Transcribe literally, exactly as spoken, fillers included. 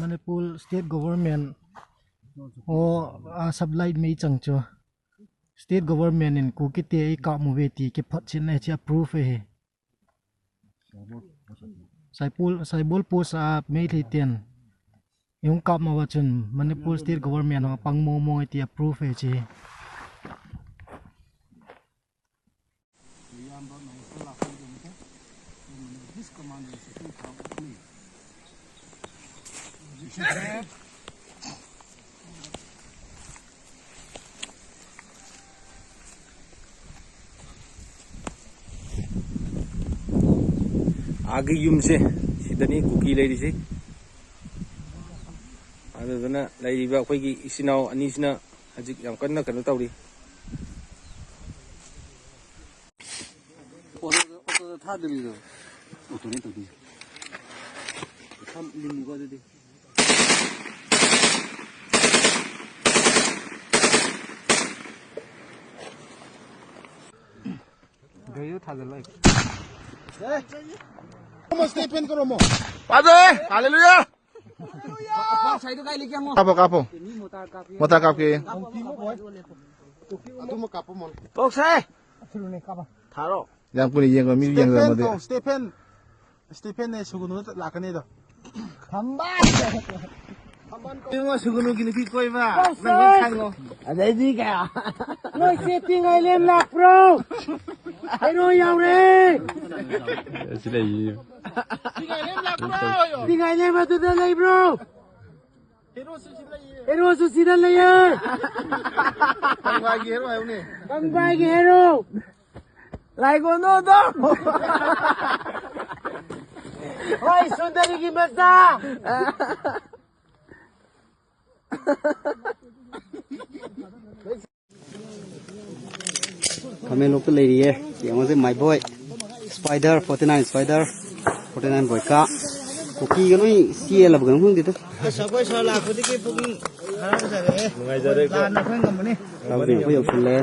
Manipur state government o a supply mei chang chu. State government in Kuki te ei kap mu ve ti kiphot chin na chi a proof e hi. Saibol, Saibol post a Meitei ten ei hung kap ma va chun Manipur state government hung pang mo mo ti a proof e chi. ꯑꯥꯒꯤ ꯌꯨꯝꯁꯦ, ꯁꯤꯗꯅꯤ ꯀꯨꯀꯤ ꯂꯩꯔꯤꯁꯦ꯫ ꯑꯗꯨꯗꯨꯅ ꯂꯩꯔꯤꯕ ꯑꯩꯈꯣꯏꯒꯤ ꯏꯆꯤꯟ ꯏꯅꯥꯎ ꯑꯅꯤꯁꯤꯅ ꯍꯧꯖꯤꯛ ꯌꯥꯝ ꯀꯟꯅ ꯀꯩꯅꯣ ꯇꯧꯔꯤ꯫ ꯑꯣꯇꯣꯗ, ꯑꯣꯇꯣꯗ ꯊꯥꯗꯣꯔꯤꯗꯣ꯫ ꯑꯣꯇꯣꯅꯦ ꯇꯧꯗꯣꯏꯁꯦ꯫ ꯊꯝ-, ꯂꯤꯡꯉꯨꯀꯣ ꯑꯗꯨꯗꯤ꯫ ꯒꯥꯔꯤꯗꯣ ꯊꯥꯖꯤꯜꯂꯣ꯫ ꯐꯥꯗꯔ! ꯍꯥꯂꯦꯂꯨꯌꯥ! ꯀꯥꯞꯄꯣ, ꯀꯥꯞꯄꯣ꯫ ꯃꯣꯇꯥꯔ ꯀꯥꯞꯀꯦ꯫ ꯑꯗꯨꯃ ꯀꯥꯞꯄꯝꯃꯣ꯫ ꯇꯣꯛꯁꯦ! ꯊꯥꯔꯣ꯫ ꯌꯥꯝ ꯀꯨꯏꯅ ꯌꯦꯡꯕ ꯃꯤ ꯌꯦꯡꯖꯔꯝꯃꯗꯤ꯫ ꯁ꯭ꯇꯦꯐꯦꯟ ꯀꯧ, ꯁ꯭ꯇꯦꯐꯦꯟ꯫ ꯁ꯭ꯇꯦꯐꯦꯟꯅꯦ ꯁꯨꯒꯅꯨ ꯂꯥꯛꯀꯅꯤꯗꯣ꯫ ꯏꯕꯨꯡꯉꯣ, ꯁꯨꯒꯅꯨꯒꯤ ꯅꯨꯄꯤ ꯀꯣꯏꯕ꯫ ꯅꯪ ꯂꯣꯏ ꯈꯪꯉꯣ꯫ ꯑꯗꯩꯗꯤ ꯀꯌꯥ? ꯅꯣꯏ ꯆꯦ ꯄꯤꯉꯥꯏꯂꯦꯟ ꯂꯥꯛꯄ꯭ꯔꯣ? ꯍꯩꯔꯣ ꯌꯥꯎꯔꯦ꯫ ꯑꯁꯤ ꯂꯩꯌꯦ꯫ ꯄꯤꯉꯥꯏꯂꯦꯟ ꯑꯗꯨꯗ ꯂꯩꯕ꯭ꯔꯣ? ꯍꯦꯔꯣꯁꯨ ꯁꯤꯗ ꯂꯩꯌꯦ꯫ ꯀꯪꯕꯥꯒꯤ ꯍꯦꯔꯣ ꯍꯥꯏꯌꯨꯅꯦ꯫ ꯀꯪꯕꯥꯒꯤ ꯍꯦꯔꯣ꯫ ꯂꯥꯏꯒꯣꯟꯗꯣꯗꯣ꯫ ꯍꯣꯏ, ꯁꯨꯟꯗꯔꯤꯒꯤ ꯃꯆꯥ꯫ ꯈꯥꯃꯦꯟꯂꯣꯛꯇ ꯂꯩꯔꯤꯌꯦ꯫ ꯌꯦꯡꯉꯣꯁꯦ, my boy Spider, forty nine Spider, forty nine ꯕꯣꯏꯀꯥ꯫ ꯀꯨꯀꯤꯒ ꯂꯣꯏ ꯆꯦꯜꯂꯕ ꯀꯩꯅꯣ ꯈꯪꯗꯦꯗ꯫ ꯑꯁ, ꯑꯩꯈꯣꯏ ꯁꯣꯔ ꯂꯥꯛꯄꯗꯒꯤ ꯄꯨꯛꯅꯤꯡ ꯍꯔꯥꯎꯖꯔꯛꯑꯦ꯫ ꯅꯨꯡꯉꯥꯏꯖꯔꯦꯀꯣ꯫ ꯂꯥꯟꯅ ꯑꯩꯈꯣꯏ ꯉꯝꯃꯅꯤ꯫ ꯍꯔꯥꯎꯖꯔꯛꯄ ꯌꯧꯁꯤꯜꯂꯦ꯫